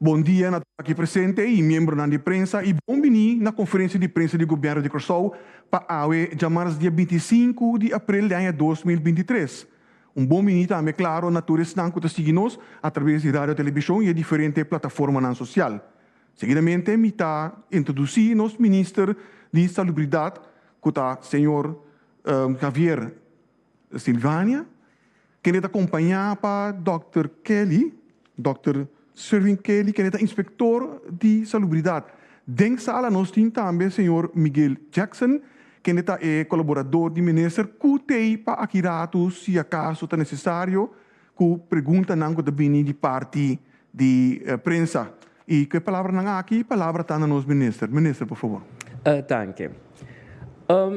Bon dia na tur aki presente i miembronan di prensa i bon bini na konferensia di prensa di Gobièrnu di Kòrsou pa awe djamars dia 25 di aprel di aña 2023. Un bon bini tambe klaro na tur esnan ku ta sigui nos atraves di radio telebishon i e diferente plataformanan sosial. Seguidamente mi ta introdusí nos minister di Salubridat ku ta señor Javier Silvania, kende ta kompañá pa dòkter Kelly, dòkter Sherwin Kelly, kende ta inspektor di salubridat. Den sala nos tin tambe señor Miguel Jackson, kende ta e kolaborador di minister ku t'ei pa aki ratu si akaso ta nesesario ku preguntanan ku ta bini di parti di prensa. I ku e palabranan aki, palabra ta na nos minister. Minister, por fabor. Danki.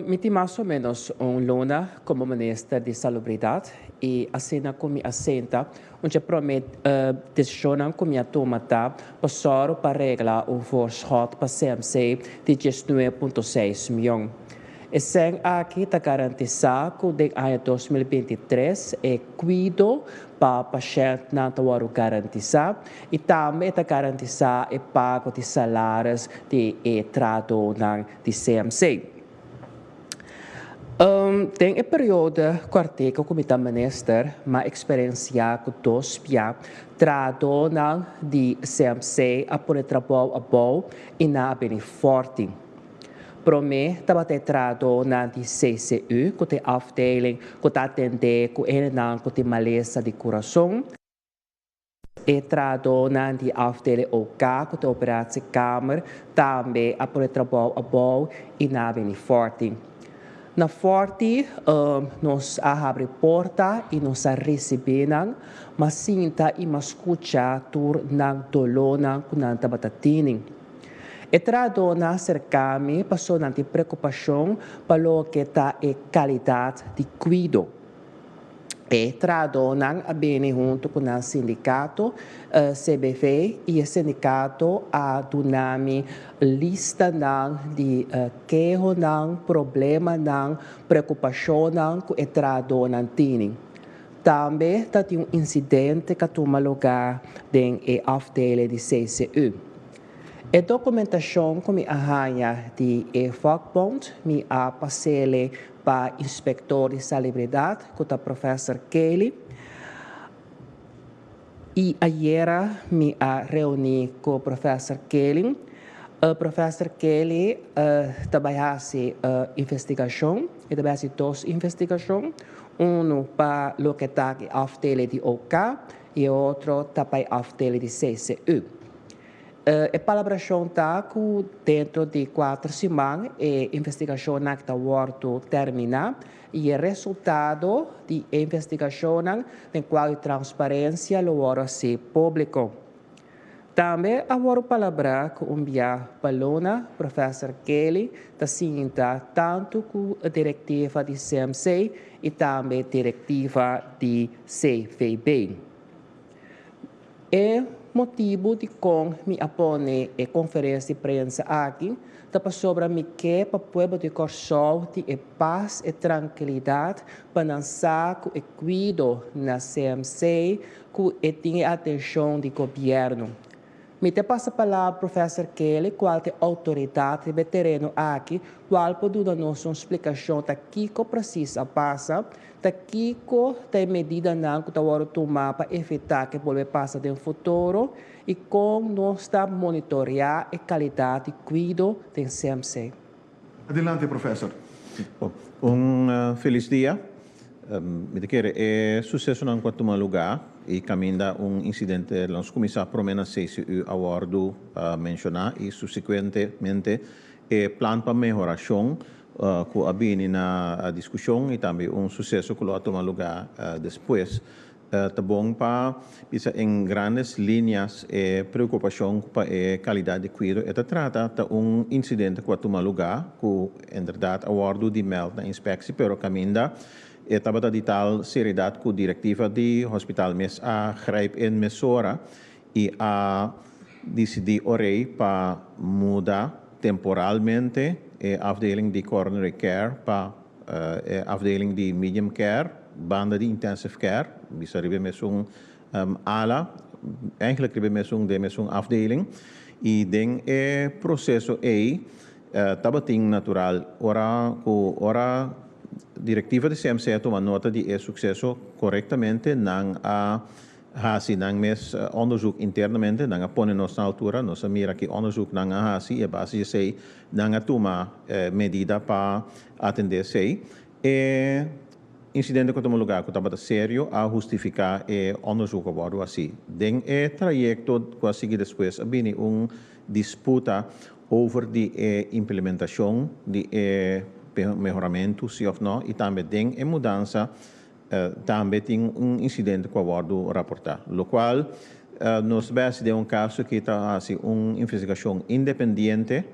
Mi tin mas o menos un luna komo minister di Salubridat i asina ku mi a sinta, un dje promé desishonnan ku mi a tuma ta pa sòru pa regla un voorschot pa CMC di 19.6 mion. E sèn aki ta garantisá ku den aña 2023 e kuido pa pashèntnan ta wòrdu garantisá i tambe e ta garantisá e pago di salaris di e trahadónan di CMC. Den e periodo kòrtiku ku mi ta minister, m'a eksperensiá ku dos bia trahadónan di CMC a pone trabou abou i nan a bini fòrti. Promé tabata e trahadónan di CCU, ku ta e afdeling ku ta atendé ku hendenan ku tin malesa di kurason. E trahadónan di afdeling OK, ku ta e operatiekamer, tambe a pone trabou abou i nan a bini fòrti. Na fòrti nos a habri porta i nos a risibí nan, m'a sinta i m'a skucha tur nan dolónan ku nan tabata tini. E trahadónan a serká mi pasobra nan tin preokupashon pa loke ta e kalidat di kuido. E trahadónan a bini huntu ku nan sindikato, CBV, i e sindikato a duna mi listanan di kehonan, problemanan, preokupashonnan ku e trahadónan tini. Tambe ta tin un insidente ku a tuma lugá den e afdeling di CCU. E dokumentashon ku mi a haña di e vakbond mi a pas'ele pa inspektor di salibridat ku ta Professor Kelly i ayera mi a reuní ku Professor Kelly. Professor Kelly ta bai hasi investigashon, e ta bai hasi dos investigashon, unu pa loke ta e afdeling di OK i e otro ta pa e afdeling di CCU. E palabrashon ta ku dentro di kuater siman e investigashonnan ta wòrdu terminá i e resultado di e investigashonnan den kual di transparensia lo wòrdu hasi públiko. Tambe a wòrdu palabrá ku un bia pa luna Professor Kelly ta sinta tantu ku direktiva di CMC i tambe direktiva di CVB. E motibu dikon mi a pone e konferensia di prensa aki ta pasobra mi ke pa pueblo di Kòrsou tin e pas, e trankilidat pa nan sa ku e kuido na CMC ku e tin e atenshon di gobièrnu. Mi ta pasa palabra Professor Kelly kual ta e outoridat riba e tereno aki kual por duna nos un splikashon ta kiko presis a pasa, ta kiko ta e medidanan ku ta wòrdu tumá pa evitá ku e bolbe pasa den futuro i kon nos ta monitoreá e kalidat di kuido den CMC. Adelante Professor. Un felis dia. Mi ta kere e susesonan ku a tuma lugá i kaminda un insidente nos kuminsá promé na CCU a wòrdu menshoná i supsekuentemente e plan pa mehorashon ku a bini na diskushon i tambe un suseso ku lo a tuma lugá despues. Ta bon pa bisa en grandes líneas e preokupashon pa e kalidat di kuido e ta trata ta un insidente ku a tuma lugá ku inderdat a wòrdu di mèld na inspeksi pero kaminda e tabata di tal seriedat ku direktiva di hospital mes a grijp in mesora i a disidí orei pa muda temporalmente e afdeling di coronary care pa e afdeling di medium care banda di intensive care, bisa riba e mesun ala. eigenlijk riba e mesun den mesun afdeling i den e proseso ei tabatin natural ora ku ora direktiva di CMC a tuma nota di e sukseso korektamente nan a hasi nan mes onderzoek internamente, nan a pone nos na altura, nos a mira ki onderzoek nan a hasi i a base di esei nan a tuma medida pa atende esei. E insidente ku a tuma lugá ku tabata serio a hustifiká e onderzoek a wòrdu hasí. Den e trayekto ku a sigui despues a bini un disputa over di e implementashon di e mehoramentu si òf nò i tambe den e mudansa Tambe tin un insidente ku a wòrdu raportá, lokual nos ta bai hasi den un kaso ki ta hasi un investigashon independiente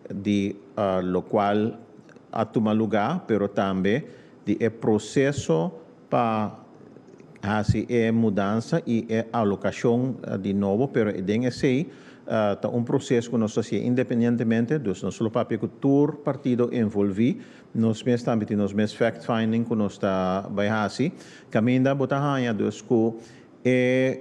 di lokual a tuma lugá, pero tambe di e proseso pa hasi e mudansa i e alokashon di nobo, pero den esei ta un proseso ku nos ta hasié independientemente, dus nos lo papia ku tur partido envolví. Nos mes tambe tin nos mes fact finding ku nos ta bai hasi. Kaminda bo ta haña dus ku e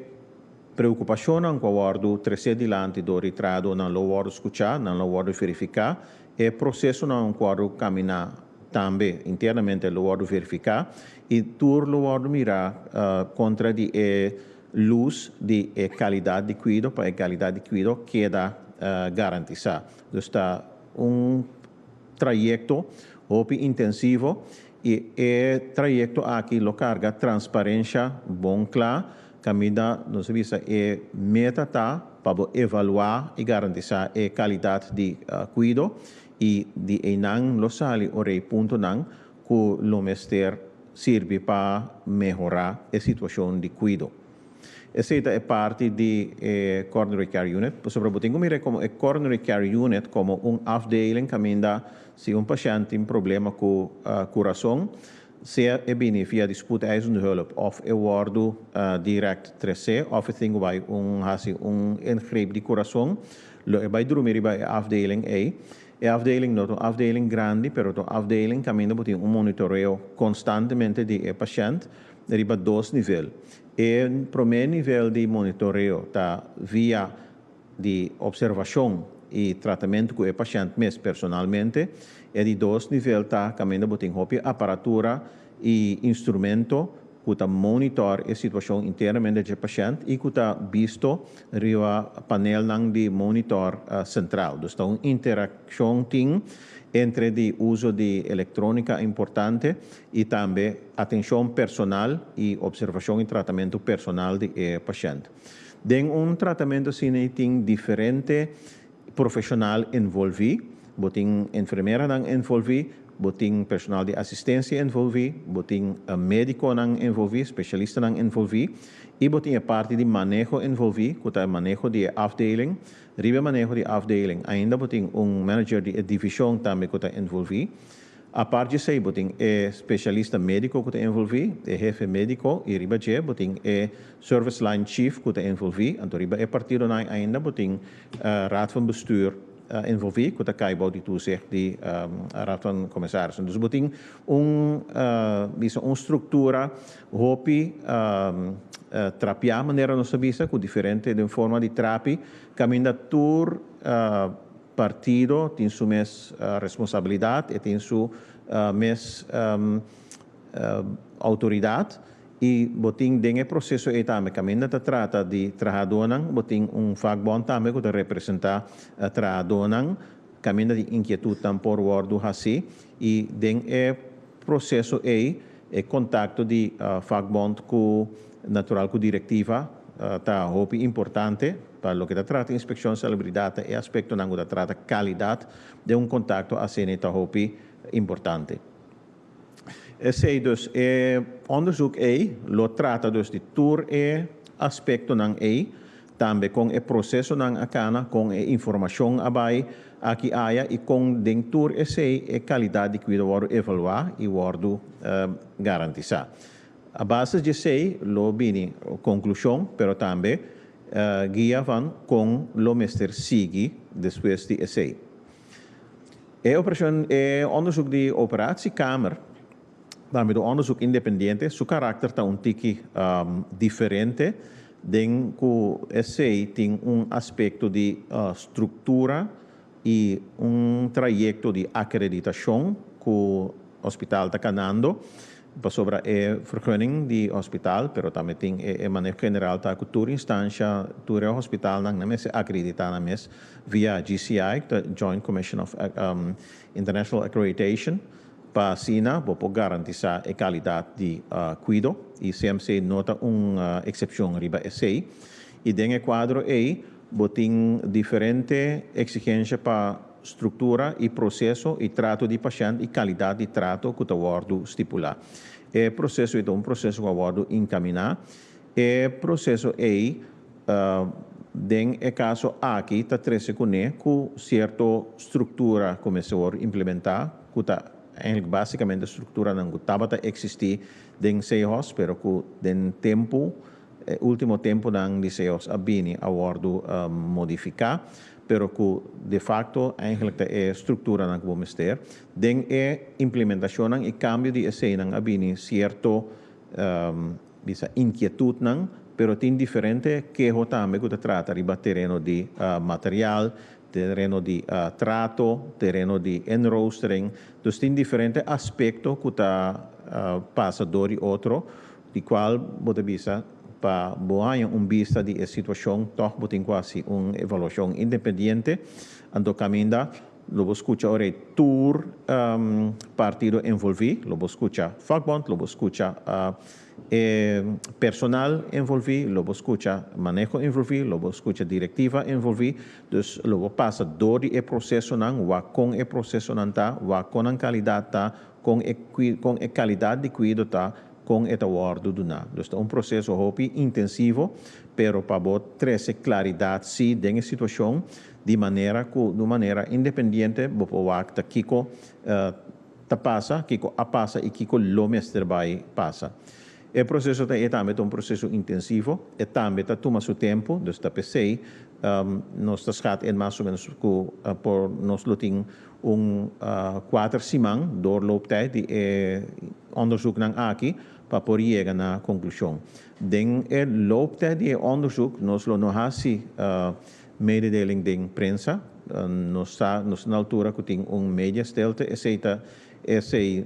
preokupashonnan ku a wòrdu tresé dilanti dor di trahadonan lo wòrdu skuchá, nan lo wòrdu verifiká. E prosesonan ku wòrdu kaminá tambe internamente lo wòrdu verifiká i tur lo wòrdu mirá kontra di e lus di e kalidat di kuido pa e kalidat di kuido keda garantisá. Dus ta un trayekto hopi intensivo i e trayekto aki lo karga transparensha bon kla kaminda nos a bisa e meta ta pa bo evaluá i garantisá e kalidat di kuido i di einan lo sali ora e puntonan ku lo mester sirbi pa mehorá e situashon di kuido. Esei ta e parti di e Coronary Care Unit, pasobra bo tin ku mira komo e Coronary Care Unit komo un afdeling kaminda si un pashènt tin problema ku kurason, sea e bini via di spoedeisende hulp òf e wòrdu dirèkt tresé òf e tin ku bai un hasi un ingreep di kurason, lo e bai drumi riba e afdeling ei. E afdeling no ta un afdeling grandi, pero ta un afdeling kaminda bo tin un monitoreo konstantemente di e pashènt riba dos nivel. E promé nivel di monitoreo ta via di opservashon i tratamentu ku e pashènt mes personalmente. E di dos nivel ta kaminda bo tin hopi aparatura i instrumento ku ta monitor e situashon internamente dje pashènt i ku ta bisto riba panelnan di monitor sentral. Dus ta un interakshon tin entre di uso di elektronika importante i tambe atenshon personal i opservashon i tratamentu personal di e pashènt. Den un tratamentu asina i tin diferente profeshonal envolví, bo tin enfermeranan envolví, bo tin personal di asistensia envolví, bo tin médikonan envolví, spesialistanan envolví i bo tin e parti di maneho envolví ku ta e maneho di e afdeling. Riba e maneho di afdeling ainda bo tin un manager di e divishon tambe ku ta envolví. Apart di esei bo tin e spesialista médiko ku ta envolví, e hefe médiko i riba dje bo tin e service line chief ku ta envolví. Anto riba e partidonan ainda bo tin raad van bestuur envolví ku ta kai bou di toezicht di raad van commissarissen. Dus bo tin un bisa un struktura hopi trapiá manera nos ta bisa ku diferente den forma di trapi kaminda tur Partido tin su mes responsabilidad, e tin su mes autoridad y bo tin den e proceso ey tambe caminda ta trata di trahadornan, bo tin un vakbond tambe cu ta representa trahadornan caminda di inquietudnan por wordo haci y den e proceso ey e contacto di vakbond cu natural cu directiva ta hopi importante. Pa loke ta trata inspekshon salubridat ta e aspektonan ku ta trata kalidat den un kontakto asina ta hopi importante. Esei dus e onderzoek ei lo trata dus di tur e aspektonan ei, tambe kon e prosesonan a kana, kon e informashon a bai aki aya i kon den tur esei e kalidat di kuido wòrdu evaluá i wòrdu garantisá. A base di esei lo bini konklushon pero tambe guia van kon lo mester sigui despues di esei. E operashon, e onderzoek di operatiekamer, tambe ta un onderzoek independiente, su karakter ta un tiki diferente. Den ku esei tin un aspekto di struktura i un trayekto di akreditashon ku hospital ta kanando pasobra e vergunning di hospital, pero tambe tin e maneho general ta ku tur instansha, tur e hospitalnan nan mester akreditá nan mes via JCI, ku ta Joint Commission of International Accreditation, pa asina bo por garantisá e kalidat di kuido i CMC no ta un eksepshon riba esei. I den e kuadro ei bo tin diferente eksigensha pa struktura i proseso i trato di pashènt i kalidat di trato ku ta wòrdu stipulá. E proseso ei ta un proseso ku a wòrdu inkaminá. E proseso ei den e kaso aki ta trese kuné ku sierto struktura ku mester wòrdu implementá ku ta eigenlijk básikamente strukturanan ku tabata eksistí den Sehos pero ku den tempu E ultimo tempunan di Seos a bini a wòrdu modifiká, pero ku de facto eigenlijk ta e strukturanan ku bo mester. Den e implementashonnan i kambio di eseinan a bini sierto bisa inkietutnan, pero tin diferente keho tambe ku ta trata riba tereno di material, tereno di trato, tereno di inroostering. Dus tin diferente aspekto ku ta pasa dor di otro Di cual bo ta bisa pa bo haña un bista di e situacion toch bo tin cu haci un evaluacion independiente, anto caminda lo bo scucha ora e tur partido envolvi, lo bo scucha vakbond, lo bo scucha e personal envolvi, lo bo scucha maneho envolvi, lo bo scucha directiva envolvi, dus lo bo pasa door di e procesonan, wak con e procesonan ta, wak con nan calidad ta, Kon e kon e kalidat di kuido ta, kon e ta wòrdu duná. Dus ta un proseso hopi intensivo, pero pa bo trese klaridat sí den e situashon di manera ku di un manera independiente bo por wak ta kiko ta pasa, kiko a pasa i kiko lo mester bai pasa. E proseso ta e tambe ta un proseso intensivo, e tambe ta tuma su tempu, dus ta p'esei nos ta schat in mas o menos ku por nos lo tin un kuater siman doorlooptijd di e onderzoeknan aki pa por yega na konklushon. Den e looptijd di e onderzoek nos lo no hasi mededeling den prensa, nos sa nos ta na altura ku tin un mediastilte, esei ta esei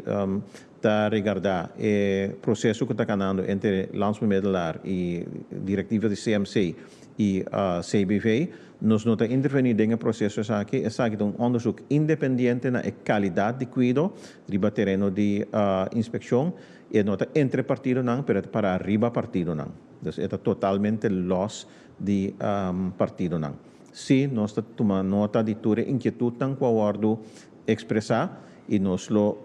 ta regardá e proseso ku ta kanando entre Landsbemiddelaar i direktiva di CMC i CBV. Nos no ta intervení den e proseso esaki. Esaki ta un onderzoek independiente na e kalidat di kuido riba tereno di inspekshon. E no ta entre partidonan, pero e ta pará riba partidonan. Dus e ta totalmente lòs di partidonan. Sí, nos ta tuma nota di tur e inkietutnan ku a wòrdu ekspresá i nos lo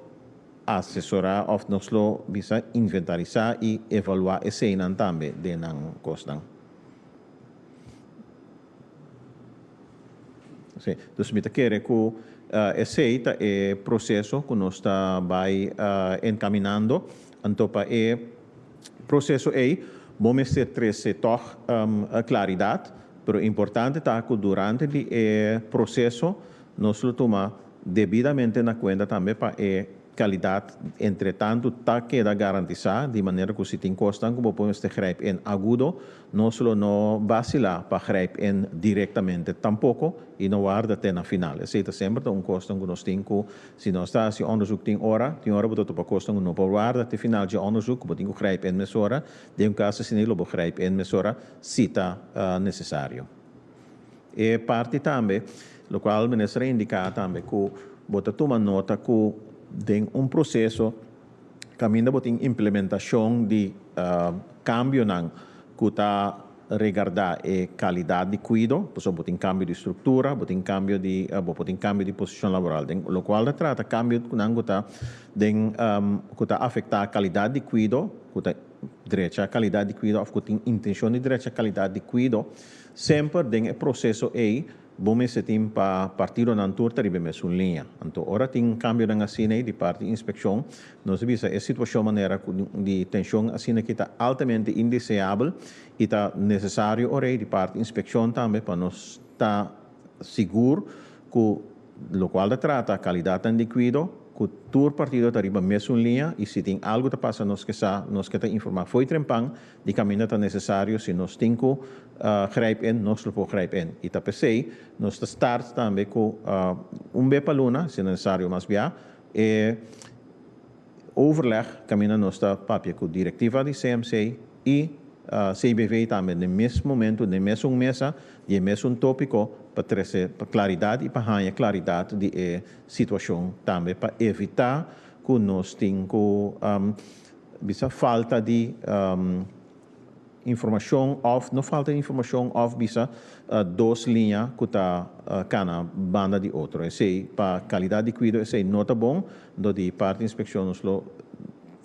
asesorá òf nos lo bisa inventarisá i evaluá eseinan tambe den nan kosnan. Sí, dus mi ta kere ku esei ta e proseso ku nos ta bai enkaminando. Anto pa e proseso ei bo mester trese tòg klaridat, pero importante ta ku durante di e proseso nos lo tuma debidamente na kuenta tambe pa e Kalidat entretantu ta keda garantisá, di manera ku si tin kosnan ku bo por mester grijp in agudo, nos lo no basilá pa grijp in direktamente tampoko i no warda te na final. Esei ta semper ta un kosnan ku nos tin ku si nos ta hasi onderzoek tin ora, tin ora bo ta topa kosnan ku no por warda te final dje onderzoek, ku bo tin ku grijp in mesora. Den un kaso asina lo bo grijp in mesora si ta nesesario. E parti tambe, locual Minister a indica tambe cu bo ta tuma nota cu den un proceso caminda bo tin implementacion di cambionan cu ta regarda e calidad di cuido, pasobra bo tin cambio di structura, bo tin cambio di bo por tin cambio di posicion laboral, den locual ta trata cambio cu nan cu ta den cu ta afecta calidad di cuido, cu ta drecha calidad di cuido of cu tin intencion di drecha calidad di cuido. Semper den e proseso ei bo mester tin pa partidonan tur ta riba e mesun liña. Anto ora tin kambionan asina ei di parti inspekshon, nos a bisa e situashon manera ku di tenshon asina aki ta altamente indeseabel i ta nesesario ora ei di parti inspekshon tambe pa nos ta sigur ku lokual ta trata kalidatnan di kuido. ku tur partido ta riba mesun liña i si tin algu ta pasa nos ke sa, nos ke ta informá fo'i trempan di kaminda ta nesesario si nos tin ku grijp in nos lo por grijp in. I ta p'esei nos ta start tambe ku un be pa luna, si nesesario mas bia, e overleg kaminda nos ta papia ku direktiva di CMC i CBV tambe den mes momento, den mesun mesa, di e mesun tópiko pa trese klaridat i pa haña klaridat di e situashon tambe pa evitá ku nos tin ku bisa falta di informashon òf no falta di informashon òf bisa dos liña ku ta kana banda di otro. Esei pa kalidat di kuido esei no ta bon, dor di parti inspekshon nos lo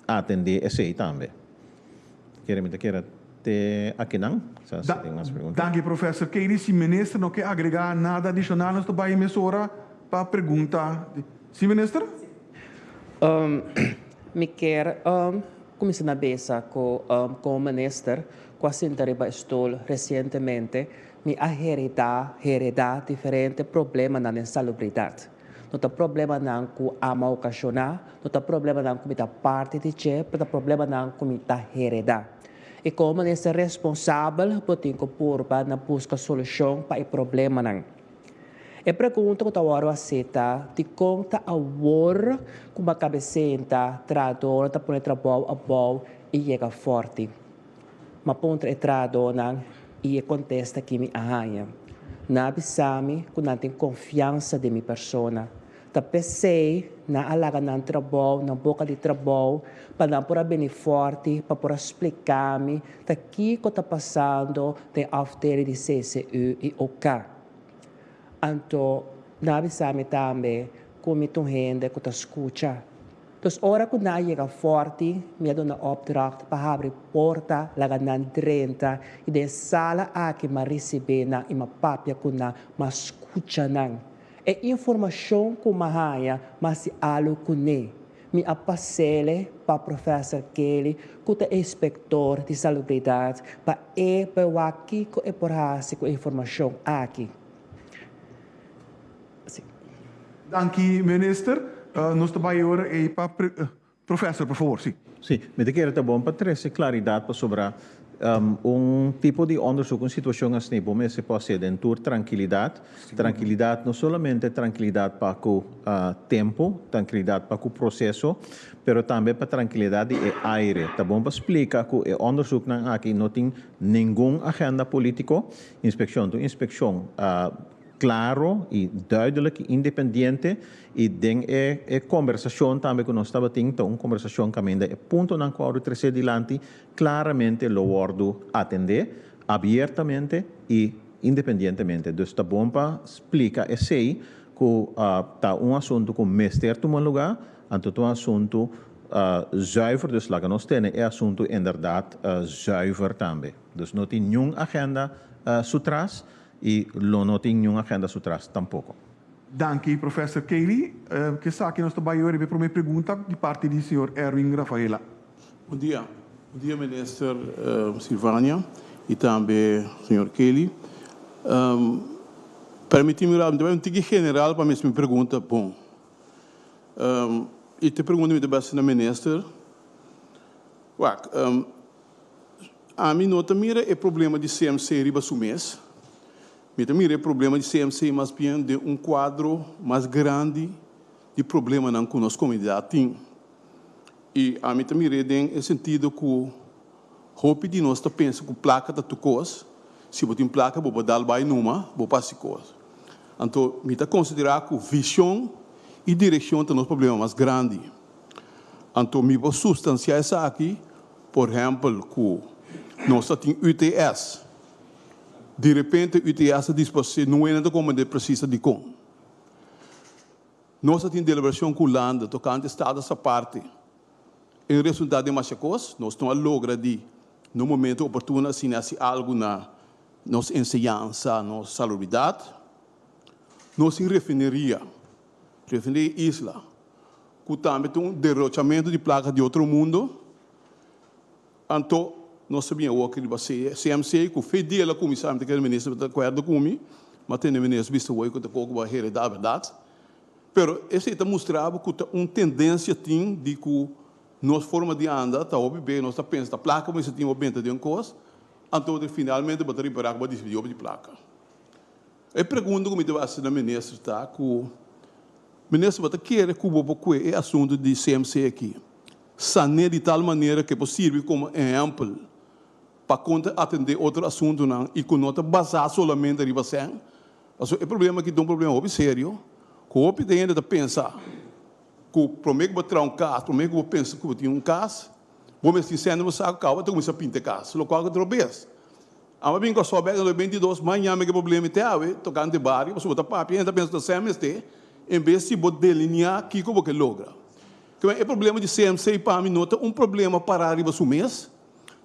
atendé esei tambe. Kere mi ta kere te akinan, sa si tin mas pregunta. Danki Professor Kelly. Si Minister no ke agrega nada adishonal nos ta bai mesora pa pregunta. Si Minister? Mi kier kuminsá na bisa ku komo Minister ku a sinta riba e stul resientemente mi a heredá heredá diferente problemanan den salubridat. No ta problemanan ku amo a okashoná, no ta problemanan ku mi ta parti di dje, pero ta problemanan ku mi ta heredá. I komo Minister responsabel bo tin ku purba na buska solushon pa e problemanan. E pregunta ku ta wòrdu hasi ta, Dikon ta awor ku bo a kabe senta, trahadónan ta pone trabou abou i yega fòrti? M'a puntra e trahadónan i e kontesta ki mi a haña. Nan a bisa mi ku nan tin konfiansa den mi persona. Ta p'esei nan a laga nan trabou na boka di trabou pa nan por a bini fòrti pa por a splika mi ta kiko ta pasando den afdeling di CCU i OK. Anto nan a bisa mi tambe ku mi ta un hende ku ta skucha. Dus ora ku nan a yega fòrti, mi a duna opdracht pa habri porta laga nan drenta i den e sala aki m'a risibí nan i m'a papia ku nan, m'a skucha nan. E informashon ku m'a haña m'a hasi alu kuné. Mi a pas'ele pa Professor Kelly ku ta e inspektor di salubridat pa e bai wak kiko e por hasi ku e informashon aki. Si. Danki Minister. Nos ta bai ora ei pa Professor, por favor, si. Si, mi ta kere ta bon pa trese klaridat pasobra un tipo di onderzoek, un situashon asina bo mester por hasié den tur trankilidat. Trankilidat no solamente trankilidat pa ku tempu, trankilidat pa ku proseso, pero tambe pa trankilidat di e aire. Ta bon pa splika ku e onderzoeknan aki no tin ningun agenda politiko. Inspekshon ta un inspekshon klaro i duidelijk i independiente i den e e kombersashon tambe ku nos tabatin ta un kombersashon kaminda e puntonan ku a wòrdu tresé dilanti klaramente lo wòrdu atendé abiertamente i independientemente. Dus ta bon pa splika esei ku ta un asuntu ku mester tuma lugá, anto ta un asuntu zuiver, dus laga nos tene e asuntu inderdat zuiver tambe. Dus no tin niun agenda su tras i lo no tin niun agenda su tras tampoko. Danki Professor Kelly. Ku esaki nos ta bai hoor riba e prome pregunta di parti di señor Erwin Rafaela. Bon dia. Bon dia Minister Silvania y tambe señor Kelly. Permiti mi mi ta bay un tiki general pa mi haci mi pregunta bon. Y te pregunta mi ta bay haci na Minister. Wak, ami no ta mira e problema di CMC riba su mes. Mi ta mira e problema di CMC mas bien den un cuadro mas grandi di problemanan cu nos comunidad tin. I ami ta mir'é den e sentido ku hopi di nos ta pensa ku plaka ta tur kos, si bo tin plaka bo por dal bai numa, bo por hasi kos. Anto mi ta konsiderá ku vishon i direkshon ta nos problema mas grandi. Anto mi por sustansiá esaki, por ehèmpel ku nos ta tin UTS, di repente UTS ta disparsé, no hende ta komprendé presis ta dikon. Nos a tin deliberacion cu Hulanda tocante status aparte. En resultado di masha cos, nos no a logra di na un momento oportuno asina haci algo na nos enseñansa, nos salubridad. Nos tin refineria, refineria Isla, cu tambe ta un derochamento di placa di otro mundo. Anto nos ta bin awor aki riba CMC cu fe dia el a cuminsa, mi ta kere minister ta acuerdo cu mi, ma tende minister bisa awor cu ta poco bo a hereda, berdad? Pero esei ta mustra bo ku ta un tendensia tin di ku nos forma di anda ta hopi be nos ta pensa ta plaka mester tin bo benta den kos, anto finalmente bo ta ripará ku bo a disidí hopi di plaka. E pregunta ku mi ta hasi na minister ta ku, Minister bo ta kere ku bo por kue e asuntu di CMC aki sané di tal manera ku e por sirbi komo ehèmpel pa kon ta atendé otro asuntunan i ku no ta basá solamente riba sèn? Pasobra e problema aki ta un problema hopi serio ku hopi di hende ta pensa ku promé ku bo traha un kas, promé ku bo pensa ku bo tin un kas, bo mester tin sèn den bo saku kaba bo ta kuminsá pinta e kas, lokual ku ta robes. Amo a bin Kòrsou bèk na 2022, maña mi ke problema te awe tokante bario, pasobra bo ta papia hende ta pensa ta sèn mester, en bes di bo deliniá kiko bo ke logra. Ke e problema di CMC pa mi no ta un problema pará riba su mes,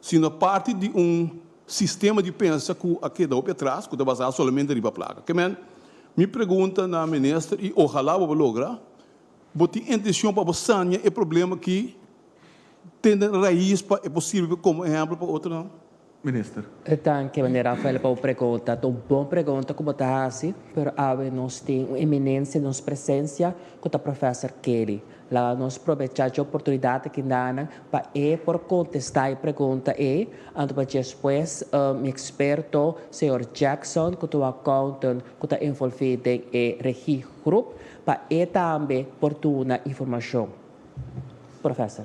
sino parti di un sistema di pensa ku a keda hopi atras, ku ta basá solamente riba plaka. Ke men, mi pregunta na minister i ohalá bo por logra, bo tin intenshon pa bo sania e problema ki tende rais pa e por sirbi komo ehèmpel pa otronan? Minister. Danki meneer Rafael pa bo pregunta. Ta un bon pregunta ku bo ta hasi, pero awe nos tin un eminencia den nos presencia ku ta Professor Kelly. Laga nos probechá dje oportunidat aki nanan pa e por kontestá e pregunta ei, anto pa despues mi eksperto señor Jackson ku ta un accountant ku ta envolví den e regiegroep pa e tambe por duna informashon. Professor.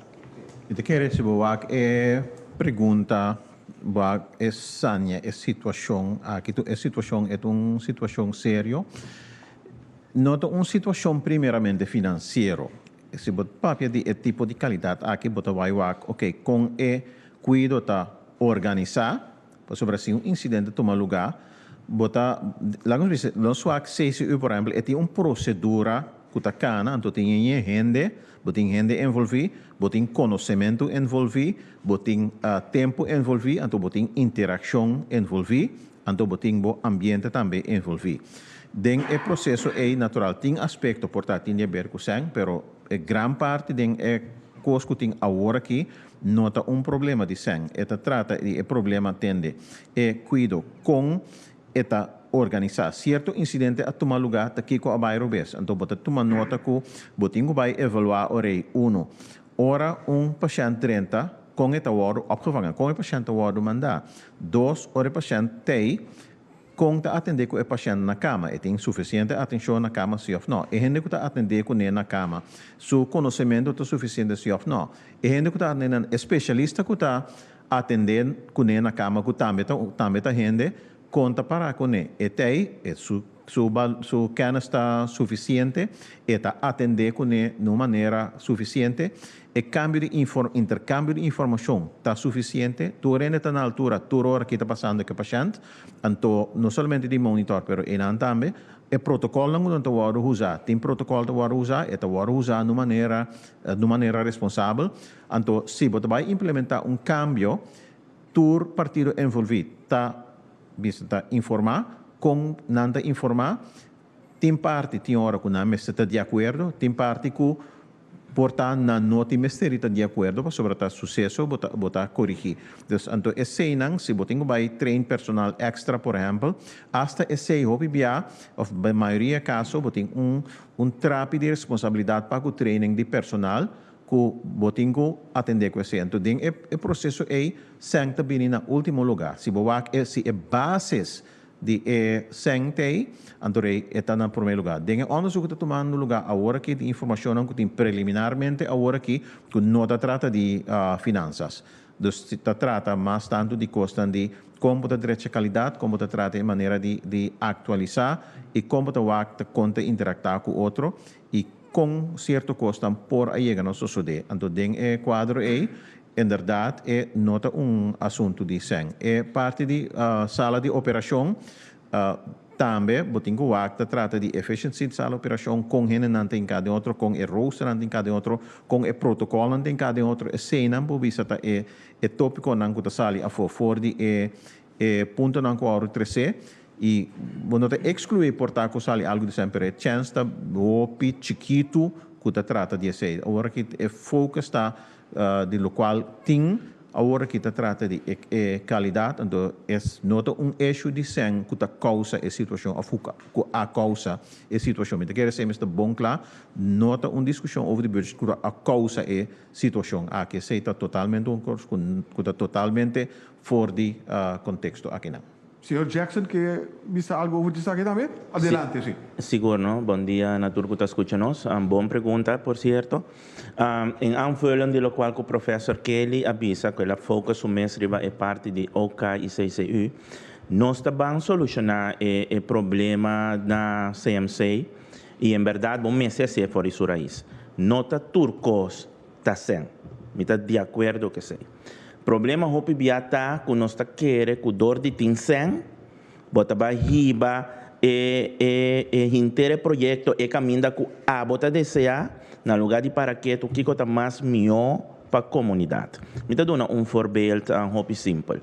Mi ta kere si bo wak e pregunta wak e sania e situacion aki tu e situacion e ta un situacion serio no ta un situacion primeramente financiero si bo papia di e tipo di calidad aki bo ta bai wak ok con e cuido ta organisa pasobra si un incidente tuma luga bo ta laga nos bisa nos wak CCU por ehempel e tin un procedura ku ta kana anto tin e hende bo tin hende envolví bo tin konosementu envolví bo tin tempu envolví anto bo tin interakshon envolví anto bo tin bo ambiente tambe envolví den e proseso ei natural tin aspekto por ta tin di haber ku sèn pero e gran parti den e kos ku tin awor aki no ta un problema di sèn e ta trata di e problema tende e kuido kon e ta organisá. Sierto insidente a tuma lugá ta kiko a bai robes. Anto bo ta tuma nota ku bo tin ku bai evaluá orei unu. Ora un pashènt drenta, kon e ta wòrdu opgevangen, kon e pashènt ta wòrdu mandá. Dos, ora e pashènt tei, kon ta atendé ku e pashènt na kama. E tin sufisiente atenshon na kama si òf nò. E hende ku ta atendé kuné na kama, su konosementu ta sufisiente si òf nò. E hende ku ta atendé nan, e spesialista ku ta atendé kuné na kama ku tambe ta tambe ta hende, kon ta pará kuné? E t'ei, e su su su kènis ta sufisiente, e ta atendé kuné na un manera sufisiente, e kambio di infor interkambio di informashon ta sufisiente, tur hende ta na altura tur ora ki ta pasando ku e pashènt, anto no solamente di monitor pero einan tambe e protokòlnan ku nan ta wòrdu usá, tin protokòl ta wòrdu usá, e ta wòrdu usá na un manera na un manera responsabel. Anto si bo ta bai implementá un kambio, tur partido envolví ta bisa ta informá, kon nan ta informá, tin parti tin ora ku nan mester ta di akuerdo, tin parti ku por ta nan no tin mester di ta di akuerdo pasobra ta suseso bo ta bo ta korigí. Dus anto eseinan si bo tin ku bai train personal èkstra por ehèmpel, asta esei hopi bia òf mayoria kaso bo tin un un trapi di responsabilidat pa ku training di personal ku bo tin ku atendé ku esei. Anto den e e proseso ei sèn ta bini na último lugá. Si bo wak e si e bases di e sèn t'ei, anto rei e ta na promé lugá. Den e òndersuk ku ta tumando lugá awor aki tin informashonnan ku tin preliminarmente awor aki ku no ta trata di finansas. Dus ta trata mas tantu di kosnan di kon bo ta drecha kalidat, kon bo ta trata e manera di di aktualisá i kon bo ta wak ta kon ta interaktá ku otro i Kon sierto kosnan por a yega na sosodé? Anto den e kuadro ei, inderdat e no ta un asuntu di sèn. E parti di sala di operashon tambe bo tin ku wak ta trata di efficiency di sala di operashon, kon hendenan ta hinká den otro, kon e roosternan ta hinká den otro, kon e protokòlnan ta hinká den otro. Eseinan bo bisa ta e e tópikonan ku ta sali afó for di e e puntonan ku a wòrdu tresé. I bo no ta ekskluí por ta ku sali algu di esei, pero e chèns ta hopi chikitu ku ta trata di esei. Awor aki e focus ta di lokual tin. Awor aki ta trata di e kalidat, anto es no ta un issue di sèn ku ta kousa e situashon òf ku a kousa e situashon. Mi ta kere esei mester bon kla, no ta un diskushon over di budget ku a kousa e situashon aki. Esei ta totalmente un kos ku ta totalmente for di konteksto akinan. Señor Jackson ke bisa algo over di esaki tambe? Adelante, si. Sigur no. Bon dia na tur ku ta skucha nos. Bon pregunta, por sierto. En aanvulling di lokual ku Professor Kelly a bisa ku el a focus su mes riba e parti di OK i CCU, nos ta ban solushoná e e problema na CMC i en bèrdat bo mester hasié for di su rais. No ta tur kos ta sen. Mi ta di akuerdo ku esei. Problema hopi bia ta ku nos ta kere ku dor di tin sen, bo ta bai hiba e e e hinter e proyekto e kaminda ku abo ta deseá, na lugá di para ketu kiko ta mas mihó pa komunidat. Mi ta duna un voorbeeld hopi simpel.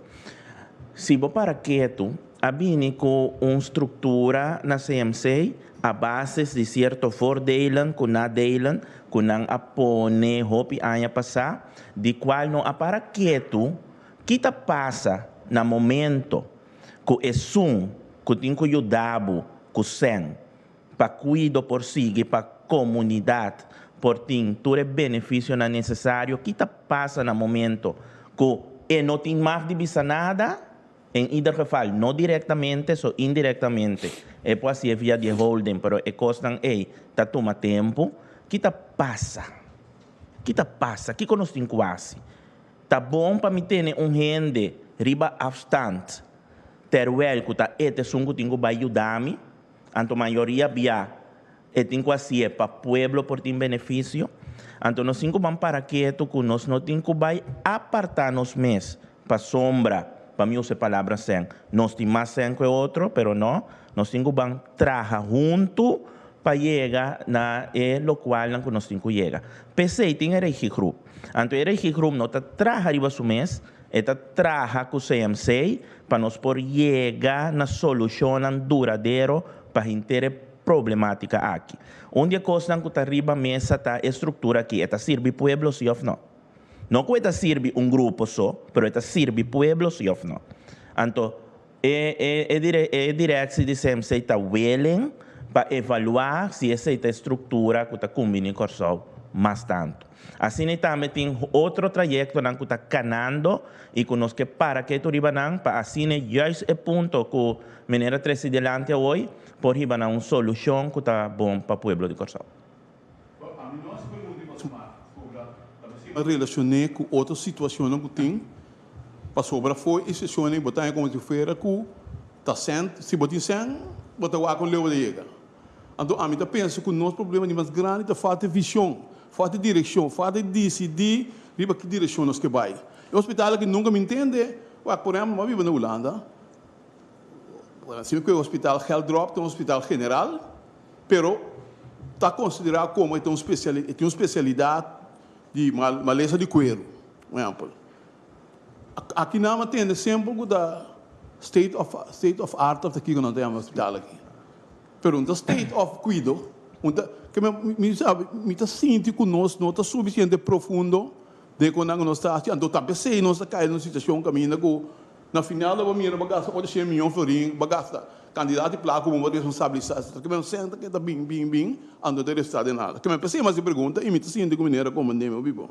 Si bo para ketu a bini ku un struktura na CMC a bases di sierto voordelen ku nadelen ku nan a pone hopi aña pasá, di kual no a para ketu ki ta pasa na momento ku esun ku tin ku yuda bo ku sèn pa kuido por sigui pa komunidat por tin tur e benefisionan nesesario, ki ta pasa na momento ku e no tin mag di bisa nada? En ieder geval, no directamente, so indirectamente. E por hacié via di e holding, pero e cosnan ey ta tuma tempo. Ki ta pasa? Ki ta pasa? Kico nos tin cu haci? Ta bon pa mi tene un hende riba afstand, terwijl cu ta e ta esun cu tin cu bay yuda mi? Anto mayoria bia e tin cu hacié pa pueblo por tin beneficio. Anto nos tin cu ban para ketu cu nos no tin cu bay aparta nos mes pasobra, pa mi usa e palabra sèn, nos tin mas sèn ku e otro, pero no, nos tin ku ban traha huntu pa yega na e lokualnan ku nos tin ku yega. P'esei tin e regigroep. Anto e regigroep no ta traha riba su mes, e ta traha ku CMC pa nos por yega na solushonnan duradero pa henter e problematika aki. Un di e kosnan ku ta riba mesa ta e struktura aki, e ta sirbi pueblo si òf no? No ku e ta sirbi un grupo so, pero e ta sirbi pueblo si òf no. Anto, e e e dire e direksi di CMC ta willing pa evaluá si esei ta e struktura ku ta kumbiní Kòrsou mas tantu. Asina i tambe tin otro trayektonan ku ta kanando i ku nos ke para ketu riba nan pa asina juist e punto ku Meneer a trese dilanti awoy por hiba na un solushon ku ta bon pa pueblo di Kòrsou. Relacioné cu otro situacionnan cu tin, pasobra fo'i e sesionnan bo ta haña como si fuera cu ta cent, si bo tin cen, bo ta wak un leu bo ta yega. Anto ami ta pensa cu nos problema di mas grandi ta falta vision, falta direccion, falta dicidi riba ki direccion nos ke bay. E hospital aki nunca mi ntende, wak por ehempel mi a biba na Hulanda, asina cu e hospital Geldrop ta un hospital general, Pero ta konsiderá komo e ta un spesiali e tin un spesialidat di malesa di kueru, un ehèmpel. Aki nan a tende semper ku ta state of state of art of ta kiko nan ta yama e hospital aki. Pero no ta state of kuido, un ta ke mi mi sabi mi ta sinti ku nos no ta sufisiente profundo den kon nan ku nos ta hasi, anto ta p'esei nos ta kai den un situashon kaminda ku Na final lo bo mira bo gasta otro shen miyon florin, bo gasta kantidat di plaka ku bo por responsabilisá. Ta kimen sèn ta keda bin, bin, bin, anto ta restá den nada. Kimen p'esei mas e pregunta i mi ta sinti ku manera komprendé mi hopi bon.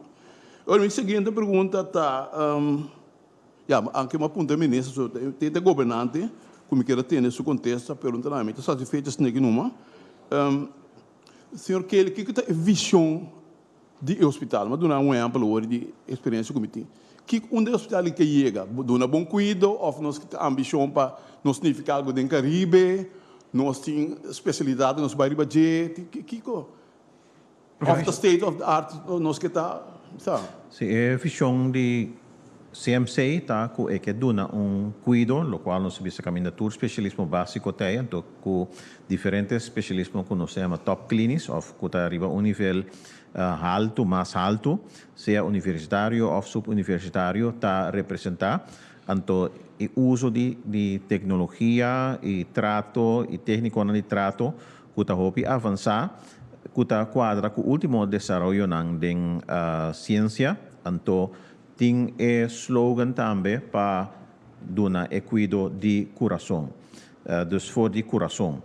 Ora mi siguiente pregunta ta, ya, anke mi a puntra e minister, so ta e gobernante ku mi kier a tende su kontesta, pero no ta nada, mi ta satisfecho esaki numa. Señor Kelly, kiko ta e vishon di e hospital. Mi a duna un ehempel awor di experiencia cu mi tin. Kico unda e hospital ke yega? Duna bon cuido of nos tin ambicion pa nos nifica algo den Caribe? Nos tin specialidad nos bay riba dje? Kico? Of ta state of the art nos ke ta? Sa. Si, e vision di CMC ta cu e ke duna un cuido, locual nos a bisa caminda tur specialismo basico ta ey, anto cu diferente specialismo cu nos ta yama top klinisch of cu ta riba un nivel haltu, mas haltu, sea universitario of subuniversitario ta representa. Anto e uso di di tecnologia y trato y tecniconan di trato cu ta hopi avansa cu ta cuadra cu ultimo desaroyonan den ciencia. Anto. Tin e slogan tambe pa duna e kuido di kurason. Dus for di kurason.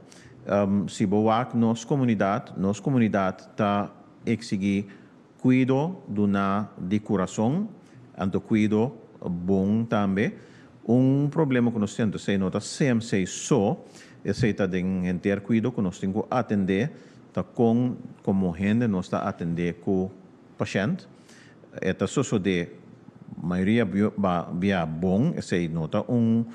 Si bo wak nos komunidat, nos komunidat ta eksigí kuido duna di kurason, anto kuido bon tambe. Un problema ku nos tin, anto esei no ta CMC so, esei ta den henter kuido ku nos tin ku atendé, ta kon komo hende nos ta atendé ku pashènt. E ta sosodé mayoria bia bon, esei no ta un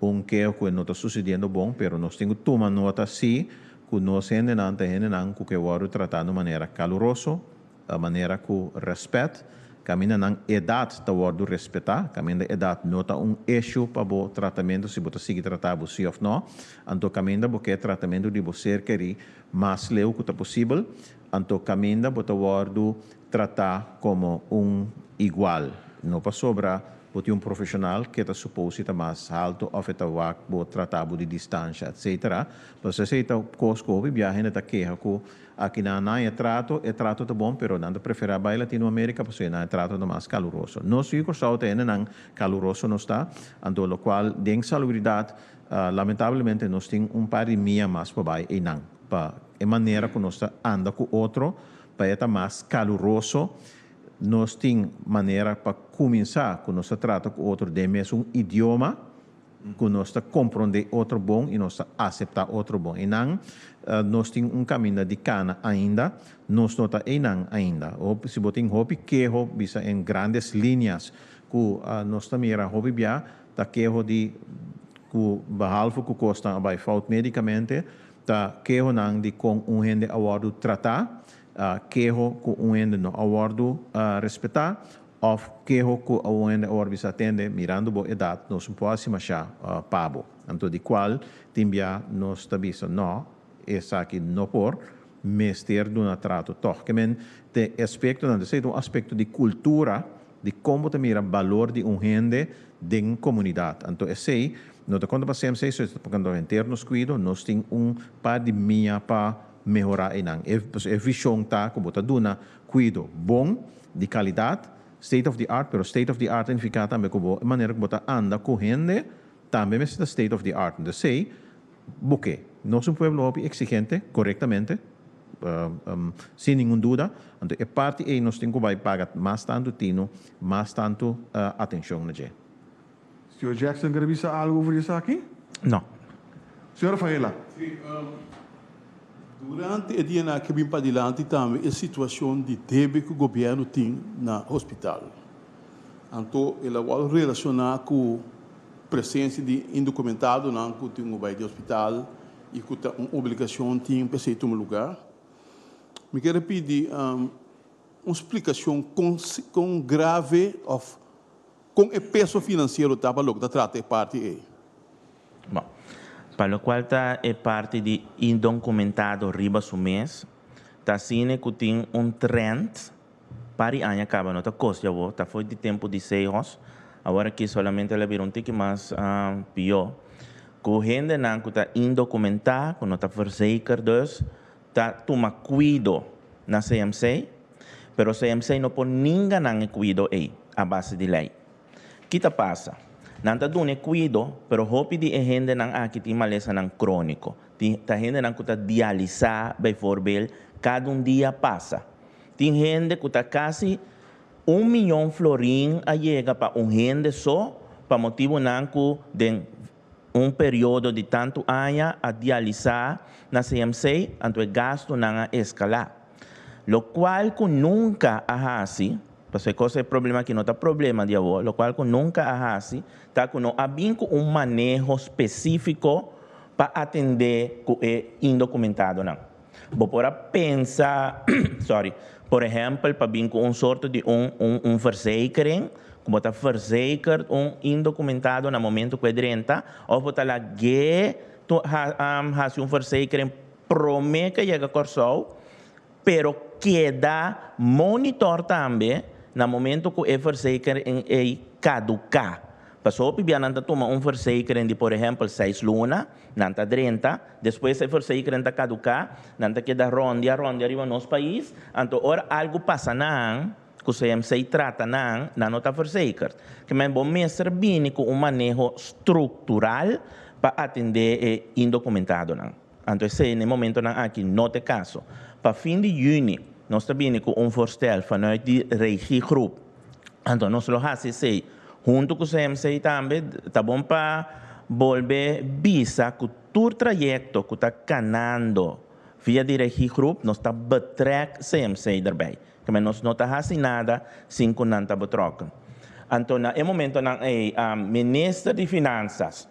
un keho ku e no ta susediendo bon, pero nos tin ku tuma nota si ku nos hendenan ta hendenan ku ke wòrdu tratá na un manera kaluroso, manera ku rèspèt, kaminda nan edat ta wòrdu respetá, kaminda edat no ta un issue pa bo tratamentu si bo ta sigui tratá bo si òf nò, anto kaminda bo ke tratamentu di bo ser kerí mas leu ku ta posibel, anto kaminda bo ta wòrdu tratá komo un igual, no pasobra bo tin un profeshonal ke ta supos si ta mas haltu òf e ta wak bo tratá bo di distansha etcetera. Pasobra esei ta kos ku hopi biaha hende ta keha ku aki nan nan e trato, e trato ta bon pero nan ta preferá bai Latinoamérika pasobra nan e trato ta mas kaluroso. Nos yu Kòrsou ta hendenan kaluroso nos ta, anto lokual den salubridat lamentablemente nos tin un par di mia mas pa bai einan pa e manera ku nos ta anda ku otro Pa e ta mas kaluroso, nos tin manera pa kuminsá ku nos ta trata ku otro den mesun idioma, ku nos ta komprondé otro bon i nos ta aseptá otro bon. Einan nos tin un kaminda di kana ainda, nos no ta einan ainda. Hopi, si bo tin hopi keho, bisa en grandes líneas, ku nos ta mira hopi bia ta keho di ku behalve ku kosnan a bai fout médikamente, Ta kehonan di kon un hende a wòrdu tratá, keho ku un hende no a wòrdu respetá, òf keho ku un hende a wòrdu bisa tende, mirando bo edat nos no por hasi mashá pa bo. Anto di kual tin bia nos ta bisa nò, esaki no por, mester duna trato tòg. Ke men te aspektonan, esei ta un aspekto di kultura di kon bo ta mira balor di un hende den komunidat. Anto esei no ta konta pa CMC, so ta konta pa henter nos kuido. Nos tin un par di mia pa mehorá einan. E pasobra e vishon ta ku bo ta duna kuido bon, di kalidat, state of the art, pero state of the art ta nifiká tambe ku bo e manera ku bo ta anda ku hende tambe mester ta state of the art. Anto esei Bo ke. Nos un pueblo hopi exigente, corectamente, sin ningun duda. Anto e parti ei nos tin cu bay paga mas tanto tino, mas tanto atencion na dje. Señor Jackson ker bisa algo over di esaki? No. Señor Rafaela. Sí, durante e dianan aki a bin padilanti tambe e situacion di debe cu gobierno tin na hospital. Anto el a wòrdu relaciona cu Presensia di indokumentadonan ku tin ku bai di hospital i ku ta un obligashon tin pa esei tuma lugá. Mi kier a pidi un splikashon kon kon grave òf kon e peso finansiero ta pa loke ta trata e parti ei. Bon, pa lokual ta e parti di indokumentado riba su mes, ta asina ku tin un trend Par di aña kaba no ta kos djawo, ta fo'i di tempu di Sehos, awor aki solamente el a bira un tiki mas pió, ku hendenan ku ta indokumentá, ku no ta verzekerd dus, ta tuma kuido na CMC, pero CMC no por ninga nan e kuido ei a base di lei. Ki ta pasa? Nan ta duna e kuido, pero hopi di e hendenan aki tin malesanan króniko, tin ta hendenan ku ta dialisá bijvoorbeeld kada un dia pasa. Tin hende ku ta kasi un miyon florin a yega pa un hende so pa motibunan ku den un periodo di tantu aña a dialisá na CMC, anto e gastunan a eskalá. Lokual ku nunka a hasi, pasobra e kos e problema aki no ta problema di awor, lokual ku nunka a hasi ta ku no a bin ku un maneho spesífiko pa atendé ku e indokumentadonan. Bo por a pensa, sorry, por ehempel pa bin cu un sorto di un un un verzekering, cu bo ta verzekerd un indocumentado na momento cu e drenta, of bo ta lag'é tu ha haci un verzekering prome cu e yega Corsou, pero keda monitor tambe na momento cu e verzekering ey caduca. Pasobra hopi bia nan ta tuma un verzekering di por ehempel seis luna, Nan ta drenta, despues e verzekering ta kaduká, nan ta keda rondia rondia riba nos pais, anto ora algu pasa nan, ku CMC trata nan, nan no ta verzekerd. Ke men bo mester bini ku un maneho struktural pa atendé e indokumentadonan. Anto esei na e momentonan aki no ta e kaso. Pa fin di yüni nos ta bini ku un voorstel vanuit di regiegroep. Anto nos lo hasi esei huntu ku CMC tambe. Ta bon pa bolbe bisa ku tur trayekto ku ta kanando via di regiegroep nos ta betrek CMC derbij. Keme nos no ta hasi nada sin ku nan ta betrokken. Anto na e momentonan ei minister di Finansas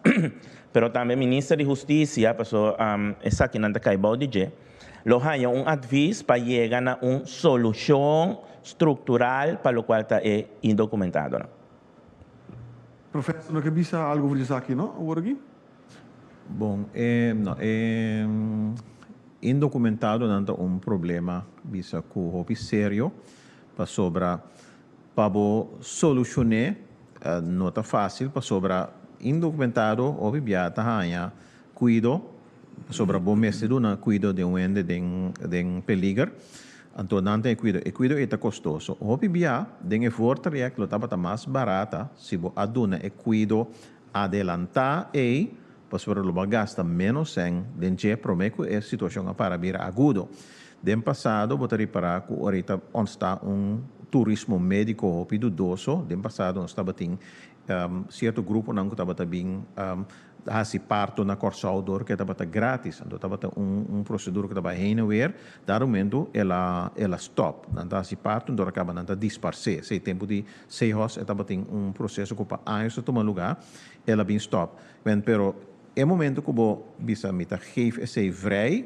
pero tambe minister di Hustisia, paso esakinan ta kai bou di dje, lo haña un advis pa yega na un solushon struktural pa lokual ta e indokumentadonan. Professor no ke bisa algu over di esaki no awor aki? Bon, e no e indokumentadonan ta un problema bisa ku hopi serio pasobra pa bo solushon'é no ta fásil pasobra indokumentado hopi bia ta haña kuido pasobra bo mester duna kuido den un hende den den peliger anto nan ta e kuido e kuido ei ta kostoso hopi bia den e voortraject lo tabata mas barata si bo a duna e kuido Adelantá ei, pasobra lo bo a gasta ménos sèn den dje promé ku e situashon a para bira agudo. Den pasado bo ta ripará ku ora ei ta ontstá un turismo médiko hopi dudoso. Den pasado nos tabatin sierto gruponan ku tabata bin hasi parto na Kòrsou dor ku e tabata grátis. Anto tabata un prosedura ku ta bai heen en weer. Dado momentu el a el a stòp. Nan ta hasi parto, dor a kaba nan ta disparsé. Esei tempu di Sehos e tabatin un proseso ku pa años ta tuma lugá, el a bin stòp. Men, pero e momento ku bo bisa mi ta geef esei vrij,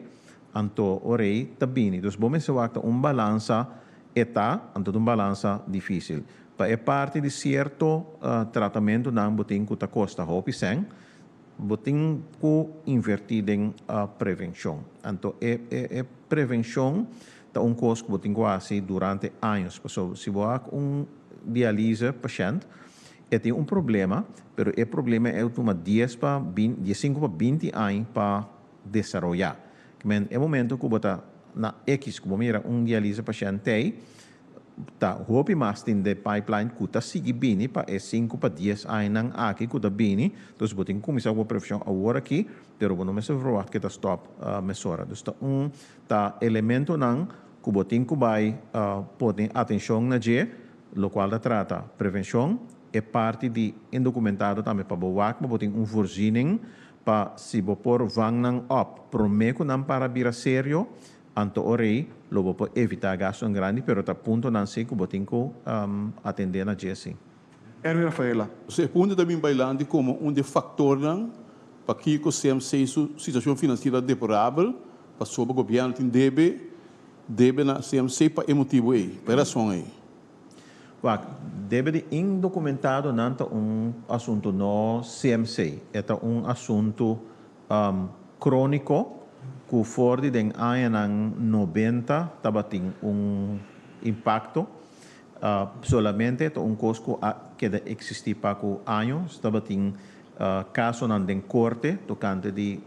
anto ora ei ta bini. Dus bo mester wak ta un balansa e ta, anto ta un balansa difísil. Pa e parti di sierto tratamentunan bo tin ku ta kosta hopi sèn, bo tin ku invertí den prevenshon. Anto e e prevenshon Ta un kos ku bo tin ku hasi durante años. Pasobra si bo hak un dialyse pashènt, e tin un problema, pero e problema e tuma dies pa bin, diesinku pa binti añ pa desaroyá. Men e momento ku bo ta na ekis ku bo mira un dialyse pashènt tei, ta hopi mas tin den pipeline ku ta sigui bini pa e sinku pa dies añanan aki ku ta bini. Entonces bo tin ku kuminsá ku bo prevenshon awor aki, pero bo no mester verwacht ku e ta stòp mesora. Dus ta un Ta elementonan ku bo tin ku bai pone atenshon na dje, lokual ta trata prevenshon, e parti di indokumentado tambe pa bo wak pa bo tin un voorziening pa si bo por vang nan op promé ku nan para bira serio, anto orei lo bo por evitá gastunan grandi, pero ta puntonan si ku bo tin ku atendé na dje si. Erwin Rafaela. E punto ta bin bailandi komo un di e faktornan pakiko CMC su situashon finansiero ta deplorabel, pasobra gobièrnu tin debe debe na CMC pa e motibu ei, pa e rason ei. Wak, debe di indokumentadonan ta un asuntu no CMC, e ta un asuntu króniko ku for di den añanan nobenta tabatin un impakto. Solamente ta un kos ku a keda eksistí pa ku años tabatin kasonan den korte tokante di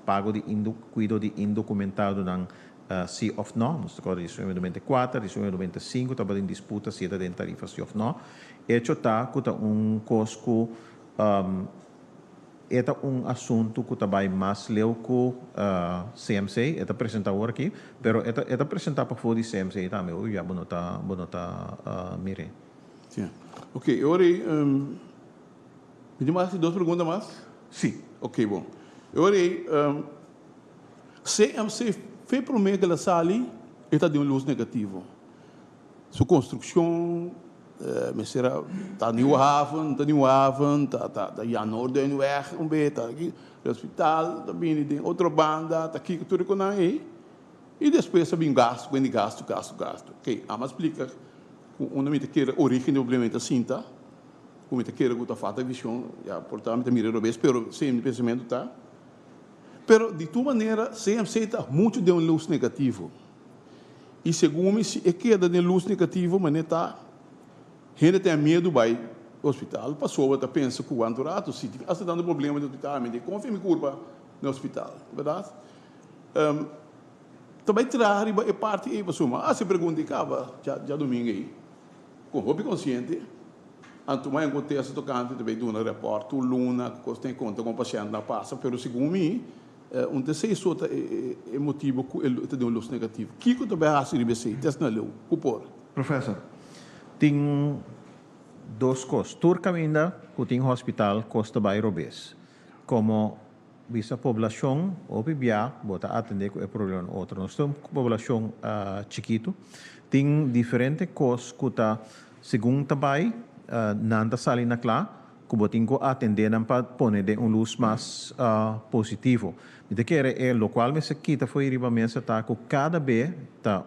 pago di kuido di indokumentadonan si òf nò. Nos ta kòrda di 1994, 1995 tabatin disputa si e ta den tarifa si òf nò. Echo ta ku ta un kos ku E ta un asuntu ku ta bai mas leu ku CMC, e ta presentá awor aki, pero e ta e ta presentá pafó di CMC tambe, oye ya bo no ta bo no ta mir'é. Sí. Ok, e ora ei mi tin mas dos pregunta mas? Sí. Ok, bon. E ora ei CMC fe promé ku el a sali e ta den un lus negativo. Su construccion mester a ta Nieuwe Haven, ta Nieuwe Haven, ta ta ta Jan Noorduynweg un be, ta aki hospital ta bini den otro banda, ta kiko tur e konan ei. I despues a bin gastu, bini gastu, gastu, gastu. Ok, amo a splika ku unda mi ta kere origen di problema ta sinta, ku mi ta kere ku ta falta vision, ya por ta mi ta mira robes, pero si mi pensamentu ta. Pero di tur manera CMC ta muchu den un lus negativo. I segun mi si e keda den lus negativo manera ta, hende ta miedu bai hospital pasobra ta pensa ku wantu ratu si tin hasta tantu problema den hospital mi tin konfia mi kurpa den hospital, berdat? Ta bai traha riba e parti ei pasobra mi a hasi e pregunta ei kaba djadumingu ei. Ku hopi konsiente, anto mai un kontesto tokante ta bai duna repòrt tur luna ku kos ten konta kon pashèntnan a pasa, pero segun mi un ta esei so ta e motibu ku e ta den un lus negativo. Kiko ta bai hasi riba esei? Test na leu ku por. Professor. Tin dos kos. Tur kaminda ku tin hospital kos ta bai robes. Komo bisa poblashon hopi bia bo ta atende ku e problema otro. Nos ta un poblashon chikitu. Tin diferente kos ku ta segun ta bai nan ta sali na kla ku bo tin ku atende nan pa pone den un lus mas positivo. Mi ta kere e lokual mester kita for riba mesa ta ku kada be ta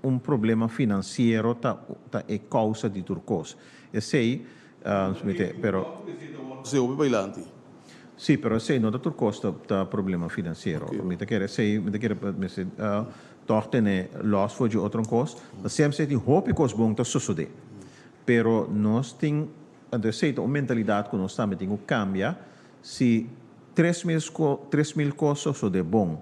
un problema finansiero ta ta e kousa di tur kos. Esei mi te pero. Esei hopi bailanti. Sí, pero esei no ta tur kos ta ta problema finansiero. Mi ta kere esei mi ta kere mester tòg tene lòs for dje otro kos. Ta semper tin hopi kos bon ta sosodé. Pero nos tin anto esei ta un mentalidat ku nos tambe tin ku kambia si 3000 3000 kos sosodé bon,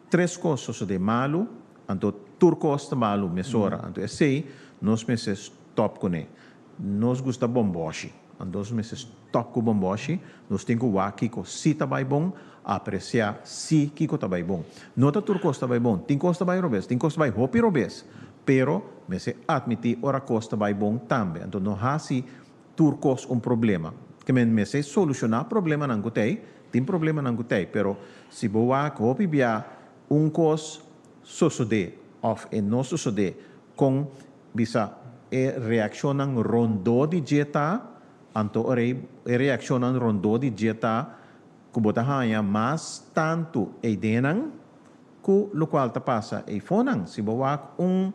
tres kos sosodé malu, Anto tur kos ta malu mesora. Anto esei nos mester stop kuné. Nos gusta bomboshi. Anto nos mester stop ku bomboshi. Nos tin ku wak kiko si ta bai bon, apresiá si kiko ta bai bon. No ta tur kos ta bai bon. Tin kos ta bai robes, tin kos ta bai hopi robes. Pero mester atmití ora kos ta bai bon tambe. Anto no hasi tur kos un problema. Ke men mester solushoná problemanan ku t'ei. Tin problemanan ku t'ei, pero si bo wak hopi bia Un kos sosodé òf e no sosodé, kon bisa e reakshonnan rondó di dje ta, anto ora ei e reakshonnan rondó di dje ta ku bo ta haña mas tantu eidenan ku lokual ta pasa eifonan. Si bo wak un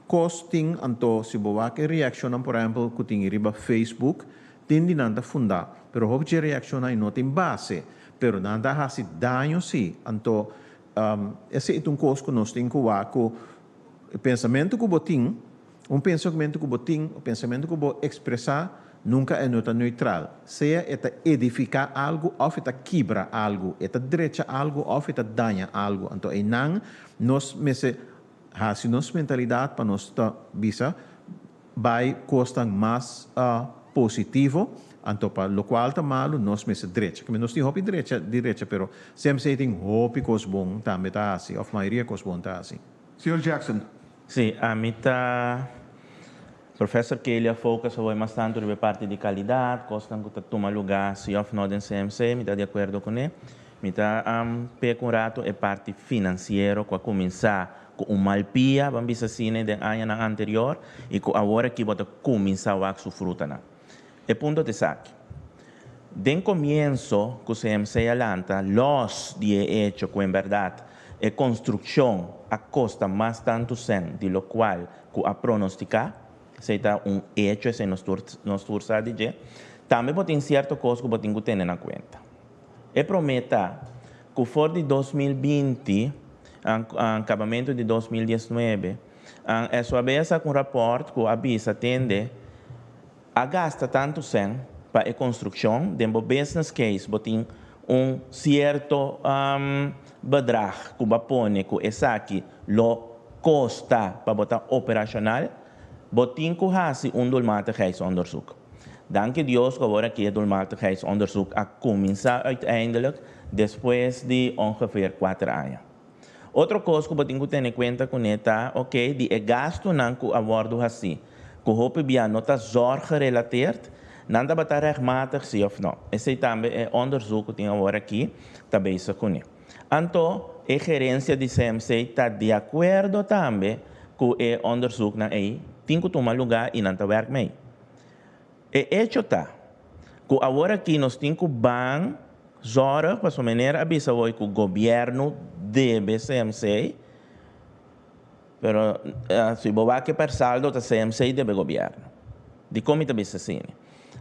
kos tin, anto si bo wak e reakshonnan por ehèmpel ku tin riba Facebook, tin di nan ta fundá, pero hopi dje reakshonnan ei no tin base. Pero nan ta hasi daño sí. Anto, esei ta un kos ku nos tin ku wak ku e pensamentu ku bo tin, un pensamentu ku bo tin, un pensamentu ku bo ekspresá, nunka e no ta neutral. Sea e ta edifiká algu òf e ta kibra algu, e ta drecha algu òf e ta daña algu. Anto einan nos mester hasi nos mentalidat pa nos ta bisa Bai kosnan mas positivo, anto pa lokual ta malu nos mester drecha. Kende nos tin hopi drecha di drecha pero semper tin hopi kos bon tambe ta hasi of mayoria kos bon ta hasi. Señor Jackson. Sí, ami ta Professor Kelly a focus awor mas tantu riba e parti di kalidat, kosnan ku ta tuma lugá si òf no den CMC, mi ta di akuerdo kuné. Mi ta peka un ratu e parti finansiero ku a kuminsá ku un mal pia, ban bisa asina, den añanan anterior i ku awor aki bo ta kuminsá wak su frutanan. E punto ta esaki, Den komienso ku CMC a lanta, lòs di e echo ku en bèrdat e konstrukshon a kosta mas tantu sèn di lokual ku a pronostiká, esei ta un echo, esei nos tur nos tur sa di dje, tambe bo tin sierto kos ku bo tin ku tene na kuenta. E promé ta ku for di 2020, akabamentu di 2019, SOAB a saka un rapòrt ku a bisa tende a gasta tantu sèn pa e konstrukshon, den bo business case bo tin un sierto bedrag ku bo a pone ku esaki lo kosta pa bo ta operashonal, bo tin ku hasi un doelmatigheidsonderzoek. Danki Dios ku awor aki e doelmatigheidsonderzoek a kuminsá uiteindelijk despues di ongeveer kuater aña. Otro kos ku bo tin ku tene kuenta kuné ta, oke, di e gastunan ku a wòrdu hasí, ku hopi bia no ta zorggerelateerd, nan tabata rechtmatig sí òf no. Esei tambe e onderzoek ku tin awor aki ta bezig kuné. Anto e gerensia di CMC ta di akuerdo tambe ku e onderzoeknan ei tin ku tuma lugá i nan ta wèrk mei. E echo ta ku awor aki nos tin ku ban zòrg, pasobra meneer a bisa awor ku gobièrnu debe CMC, pero si bo wak e per saldo ta CMC debe gobièrnu. Dikon mi ta bisa asina?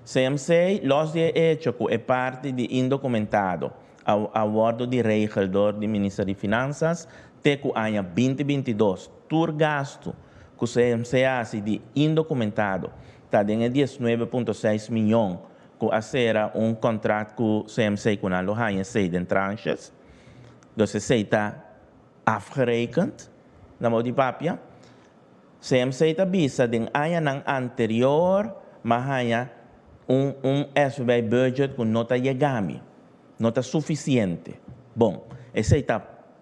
CMC, lòs di e echo ku e parti di indokumentado a wòrdu di regel dor di Minister di Finansas te ku aña 2022 tur gastu ku CMC a hasi di indokumentado ta den e 19.6 miyon ku a sera un kontrakt ku CMC ku nan lo haña esei den tranches. Dus esei ta afgerekend, na modo di papia. CMC ta bisa den añanan anterior m'a haña un un SVB budget ku no ta yega mi, no ta sufisiente. Bon, esei ta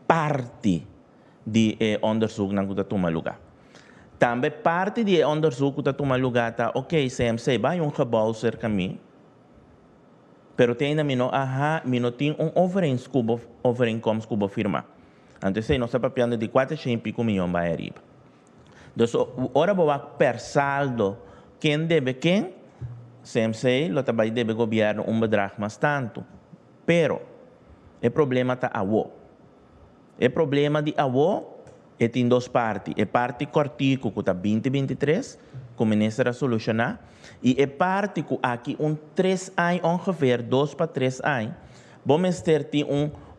parti di e onderzoeknan ku ta tuma lugá. Tambe parti di e onderzoek ku ta tuma lugá ta, ok, CMC bai un gebou serka mi, pero te ainda mi no a ha, mi no tin un overeens ku bo, overeenkomst ku bo firma. Anto esei nos ta papiando di kuater shen i piku miyon bai ariba. Dus ora bo wak per saldo ken debe ken, CMC lo ta bai debe gobièrnu un bedrag mas tantu. Pero, e problema ta awo. E problema di awo e tin dos parti, e parti kòrtiku ku ta binti 23, ku minister a solushoná, i e parti ku aki un tres aña ongeveer, 2 pa 3 aña, bo mester tin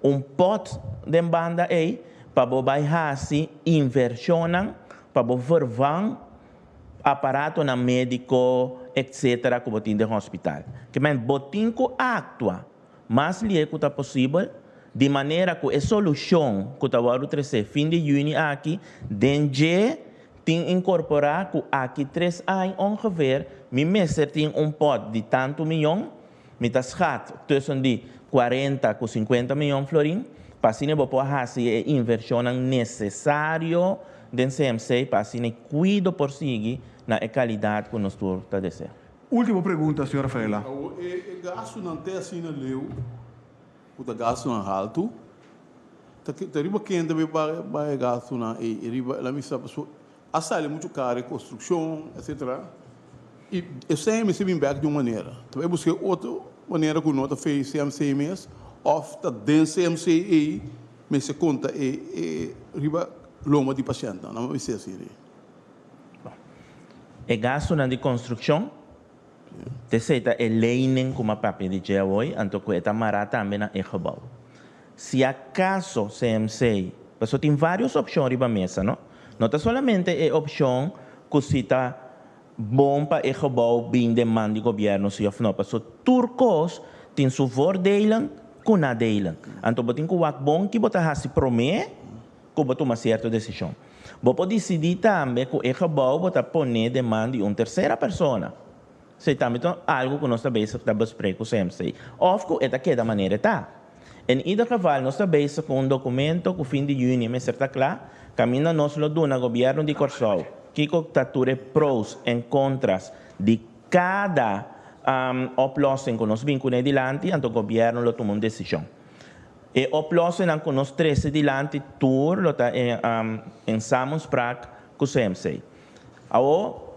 un pòt den banda ei pa bo bai hasi invershonnan, pa bo vervang aparatonan médiko etcétera ku bo tin den hospital. Ke men bo tin ku aktua mas lihé ku ta posibel, di manera ku e solushon ku ta wòrdu tresé fin di yüni aki, den dje tin inkorporá ku aki 3 aña ongeveer mi mester tin un pòt di tantu miyon, mi ta schat tussen di 40 ku 50 miyon florin, pa asina bo por hasi e invershonnan nesesario den CMC pa asina kuido por sigui na e kalidat ku nos tur ta deseá. Último pregunta, señora Rafaela. E gastunan te asina leu, ku ta gastunan haltu, ta riba ken tambe bai e gastunan ei, riba la misa paso a sali muchu karo e konstrukshon etcetera i esei mester bin bèk di un manera. Ta bai buska otro manera ku no ta fei CMC mes òf ta den CMC ei mester konta e riba lomba di pashèntnan, nan mester asina ei. E gastunan di konstrukshon, esei ta e lening ku m'a papia di dje awor, anto ku e ta mará tambe na e gebou. Si akaso CMC, pasobra tin vários opshon riba mesa, no? No ta solamente e opshon ku si ta bon pa e gebou bin den man di gobièrnu si òf no, pasobra tur kos tin su voordelen ku nadelen. Anto bo tin ku wak bon ki bo ta hasi promé ku bo tuma sierto desishon. Bo por disidí tambe ku e gebou bo ta pon'é den man di un tersera persona. Esei tambe ta algu ku nos ta bezig ta besprek ku CMC. Òf ku e ta keda manera e ta. En ieder geval nos ta bezig ku un dokumento ku fin di yüni mester ta kla, kaminda nos lo duna gobièrnu di Kòrsou kiko ta tur e pros en kontras di kada oplossing ku nos bin kuné dilanti, anto gobièrnu lo tuma un desishon. E oplossingnan ku nos trese dilanti tur lo ta en samenspraak ku CMC. Awor,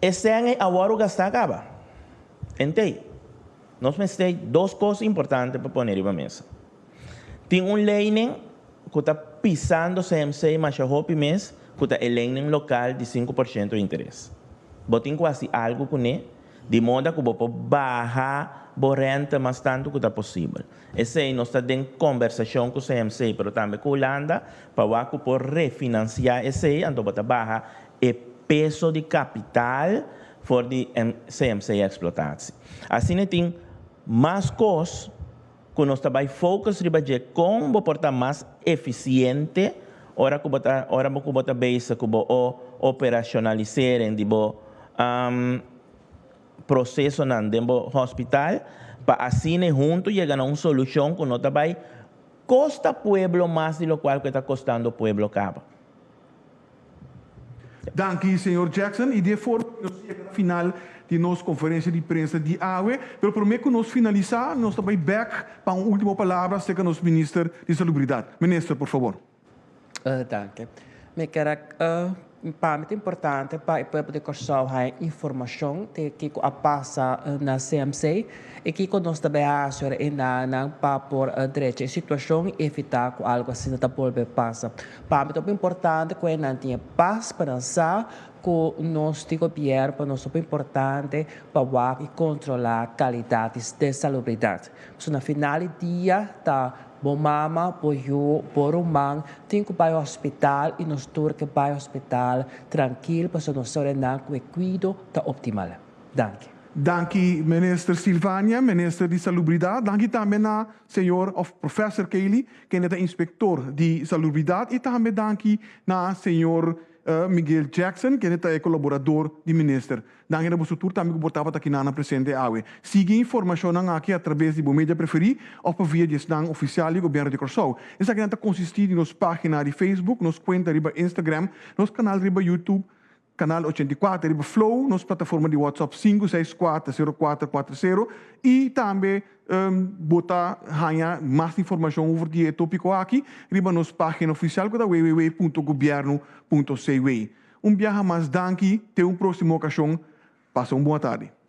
e sèn ei awor a gastá kaba. Entei, nos mester dos kos importante pa pone riba mesa. Tin un lening ku ta pisando CMC masha hopi mes, ku ta e lening lokal di 5% interes. Bo tin ku hasi algu kuné, di moda ku bo por baha bo rente mas tantu ku ta posibel. Esei nos ta den kombersashon ku CMC, pero tambe ku Hulanda, pa wak ku por refinansiá esei, anto bo ta baha e peso di kapital for di CMC Exploitatie. Asina tin mas kos ku nos ta bai focus riba dje kon bo por ta mas efisiente ora ku bo ta ora ku bo ta bezig ku bo o operationaliseren di bo prosesonan den bo hospital pa asina huntu yega na un solushon ku no ta bai kosta pueblo mas di lokual ku e ta kostando pueblo kaba. Danki, señor Jackson. I di e forma nos yega na final di nos konferensia di prensa di awe. Pero promé ku nos finalisá, nos ta bai bèk pa un último palabra serka nos minister di Salubridat. Minister, por fabor. Danki. Mi kier a pa mi ta importante pa e pueblo di Kòrsou haña informashon di kiko a pasa na CMC i kiko nos ta bai hasi ora e nannan pa por drecha e situashon i evitá ku algu asina ta bolbe pasa. Pa mi ta hopi importante ku e nan tin e pas pa nan sa ku nos di gobièrnu pa nos hopi importante pa wak i kontrolá kalidat di salubridat. Pasobra na final di dia ta bo mama, bo yu, bo ruman tin ku bai hospital i nos tur ke bai hospital trankil pasobra nos sa ora nan ku e kuido ta optimal. Danki. Danki Minister Silvania, Minister di Salubridat. Danki tambe na señor òf Professor Kelly, kende ta inspektor di salubridat. I tambe danki na señor. Miguel Jackson, kende ta e kolaborador di minister. Danki na boso tur tambe ku por tabata akinan presente awe. Sigui informashonnan aki atraves di bo media preferí òf pa via di esnan ofisial di Gobièrnu di Kòrsou. Esakinan ta konsistí di nos página di Facebook, nos kuenta riba Instagram, nos kanal riba YouTube, Kanal 84 riba Flow, nos plataforma di WhatsApp 564 0440 i tambe bo ta haña mas informashon over di e tópiko aki riba nos página ofisial ku ta www.gobiernu.cw. Un biaha mas danki, te un próksimo okashon, pasa un bon atardi.